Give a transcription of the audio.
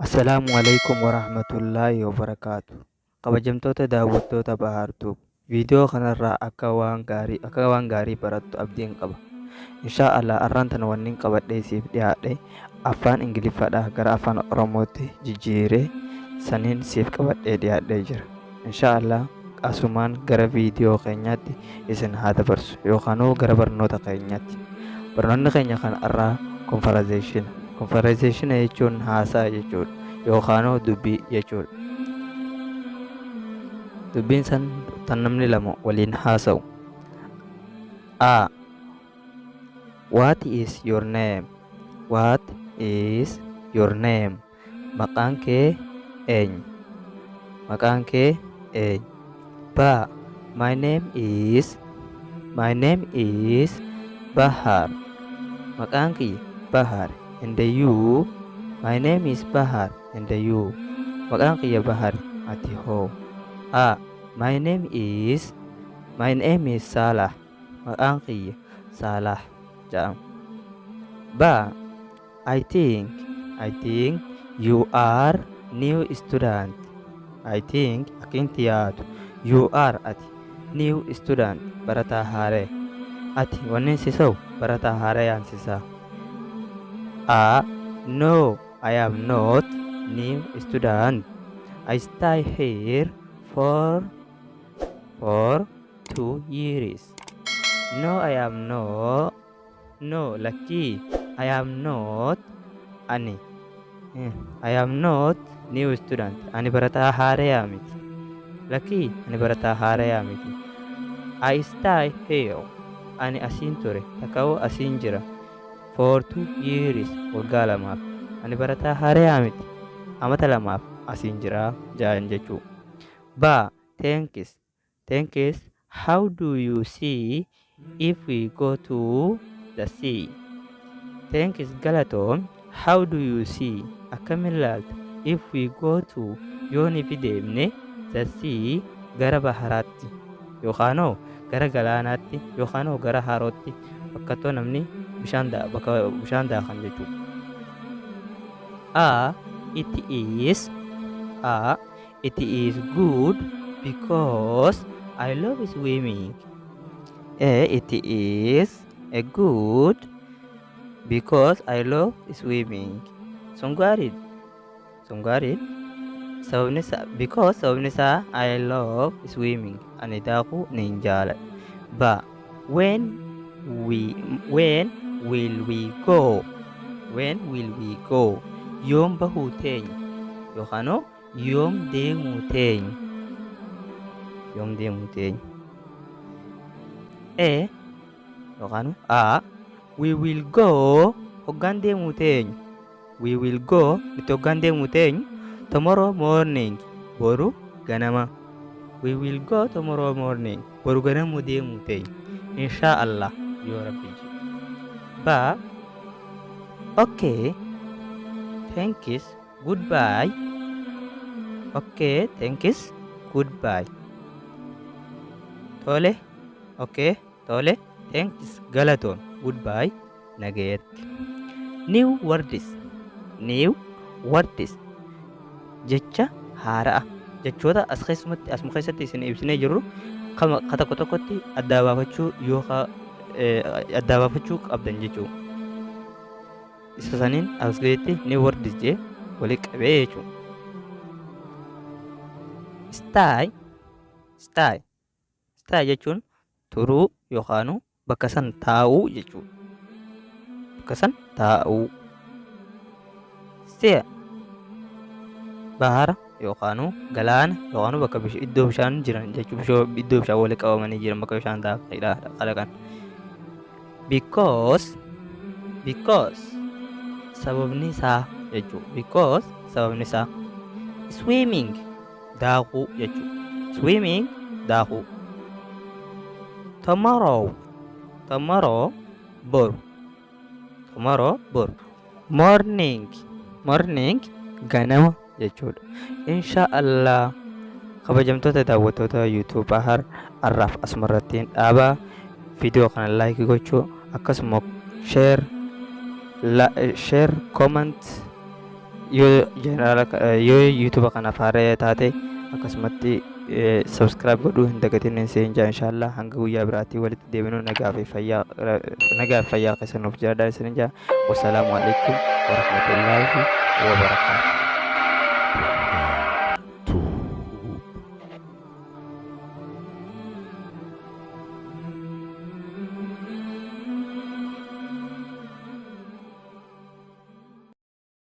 Assalaamu alaikum warahmatullaahi wabarakaatu. Kabajamtoota daawwattoota Bahaartuu, viidiyoo kanarraa akka waan gaarii barattu abdiin qaba. Inshaa Allah, arraan tana wannin qabadhee siif dhiyaadhe afaan Ingiliffaadhaa gara afaan Oromootti jijjiiree saniin siif qabadhee dhiyaadhee jira. Inshaa Allah, asumaan gara viidiyoo keenyaatti isin haa dabarsu yookaanuu gara barnoota keenyaatti. Barnoonni keenya kan irraa conversation. Conversation jechuun haasaa jechuudha yookaanuu dubbii jechuudha. Dubbiin san tan namni lama waliin haasa'u. A. What is your name? What is your name? Maqaan kee eenyu? Maqaan kee eenyu? B. My name is Bahar. Maqaan kiyya Bahar. And you? My name is Bahar. And you? Maqaan kiyya Bahar. Ati hoo? A. My name is Salah. Maqaan kiyya Salah jedhama. B. I think you are new student. I think, akkinti yaadu, you are, ati, new student, barataa haaree. Ati wanni sisa'u barataa haaree yaansisaa. A. No, I am not new student. I stay here for 2 years. No, I am no. No, lakkii. I am not, ani. I am not new student. Ani barataa haaraa miti. Lakkii, ani barataa haaraa miti. I stay here. Ani asiin ture. Takkaa'uu asiin jira. For 2 years. Waggaa 2f. Ani barataa haaraa miti. Amata 2f asiin jira jaan jechuu. B. Thanks. Thanks. How do you see if we go to the sea? Thanks, galatoom. How do you see? Akkamiin ilaalta? If we go to, yoo nuti deemne, the sea, gara baharaatti yookaanoo gara galaanaatti yookaanoo gara harootti, bakka ittoo namni bishaan bakka bishaan daakan jechuudha. A. It is A. It is good because I love swimming. A. It is a good because I love swimming. Sun gaariidha. Sun gaariidha. Sababni isaa, because, sababni isaa, I love swimming. Ani daakuu nin jaaladha. B. When will we go? When will we go? Yoom bahuu teenya? Yookaanoo yoom deemuu teenya? Yoom deemuu teenya? A yookaan A. We will go, hoggaan deemuu teenya. We will go, nuti hoggaan deemuu teenya, tomorrow morning, boru ganama. We will go tomorrow morning. Boru ganamuu deemuu teenya. Insha Allah, yoo Rabbi jedhe. B. Okay. Thanks. Goodbye. Okay, thanks. Goodbye. Tole. Okay, tole. Thanks. Galatoon. Goodbye. Nagayetti. New words. New words. Jecha haaraa. Jechoota as keessumatti asuma keessatti isin ibsinee jirru kama ka tokko tokkotti addaa baafachuu yoo addaa baafachuu qabdan jechuudha. Isa saniin as gaditti new words jee walitti qabee jechuudha. Stay, stay, stay jechuun turuu yookaan bakka san taa'uu jechuudha. Bakka san taa'uu. Sea, bahara yookaan galaana yookaan bakka iddoo bishaan jiran jechuudha. Iddoo bishaan walitti qabamanii jiran, bakka bishaan kalaqan. Because, because, sababni isaa jechuudha. Because, sababni isaa. Swimming, daakuu jechuudha. Swimming, daakuu. Tomorrow, tomorrow, boru. Tomorrow, boru. Morning, morning, ganama jechuudha. Insha Allah, kabajamtoota daawwattoota YouTube Bahar, har'aaf asumarratti dhaabaa. Viidiyoo kana like gochuu, akkasuma share, share, comment. Yoo jeneraala yoo YouTube kanaaf haaraa taate, akkasumatti subscribe godhuu hin dagatin isin jaa. Inshaallah hanga guyyaa biraatti walitti deebinu nagaa fi fayyaa keessa nuuf jiraadhaa isin jaa. Wassalaamu alaikum warahmatullaahi wabarakaatuh.